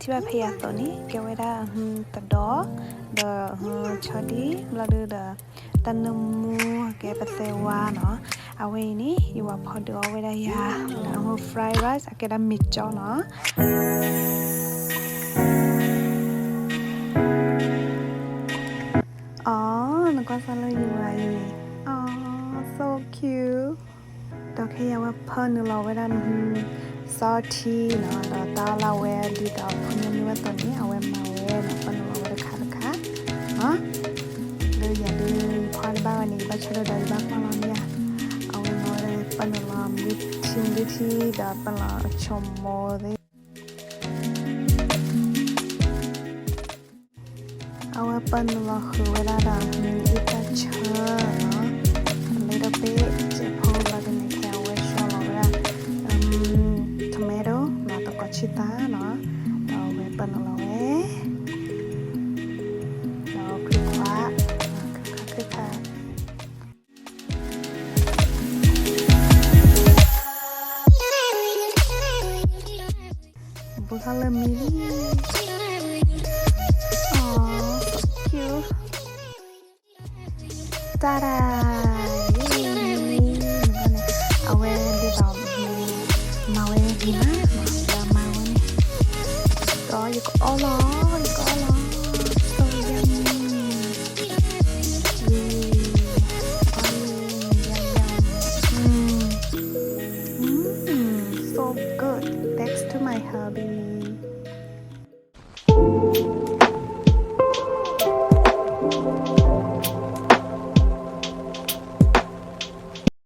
ထံၣ်ဘၣ်ဖဲယၤအသိးန့ၣ် ကဲဝဲဒၣ် တဒီ, ဒီး ဆီဒံၣ် ဘျီဒုဒီး တၢ်နၢမူ ကဲပသဲဝါနီၤ. အဝဲအံၤန့ၣ် ယဝၤဖီဒုးအီၣ်ဝဲဒၣ်ယၤ ဒီး fried rice အကဲဒၣ်မ့ၤကၠီနီၤ. အီ နကွၢ်စၢ်လၢယဝၤအံၤ, အီ so cute. ဒီးခဲအံၤအဝဲဖၢနုာ်လီၤဝဲဒၣ် salty နီၤ, ဒီးတၢ်လၢအဝဲဒ်သိးဖၢနုာ်မ့ၢ်ဝဲအသိးန့ၣ် အဝဲမၤဝဲနီၤ, ဖၢနုာ်လီၤဝဲတခါတခါ လၢယၤဒုး ယဖီတဘၣ်ဝဲန့ၣ် ယဘၣ်ဆိၣ်ဒီးယဘၣ်ကွၢ်လီၤမ့ၢ်ဧါ. အဝဲမၤဝဲဒၣ် ဖၢနုာ်လီၤမ့ၢ်ထံမ့ၢ်ထံ ဒီးဖၢနုာ်လီၤအဆိကမိၣ်သ့ၣ် အဝဲပာ်နုာ်လီၤဃုာ်ဝဲဒၣ်ဒီး မ့ၢ်အံသၣ်ဆၢနီၤ, လ့ဒီးပ့ၣ် ကဲဖိလီၤဒ်န့ၣ် ခဲအဝဲဆှၢလီၤဝဲဒၣ် tomato နီၤ, သကိးဆံၣ်သၣ်နီၤ, ဒီးအဝဲပာ်နုာ်လီၤဝဲ ဒီးခုခွါ, ခုခွါခုခွါ ဘူးထီၣ်လၢမံလံ, အီ so cute, တၢ်ဒၣ်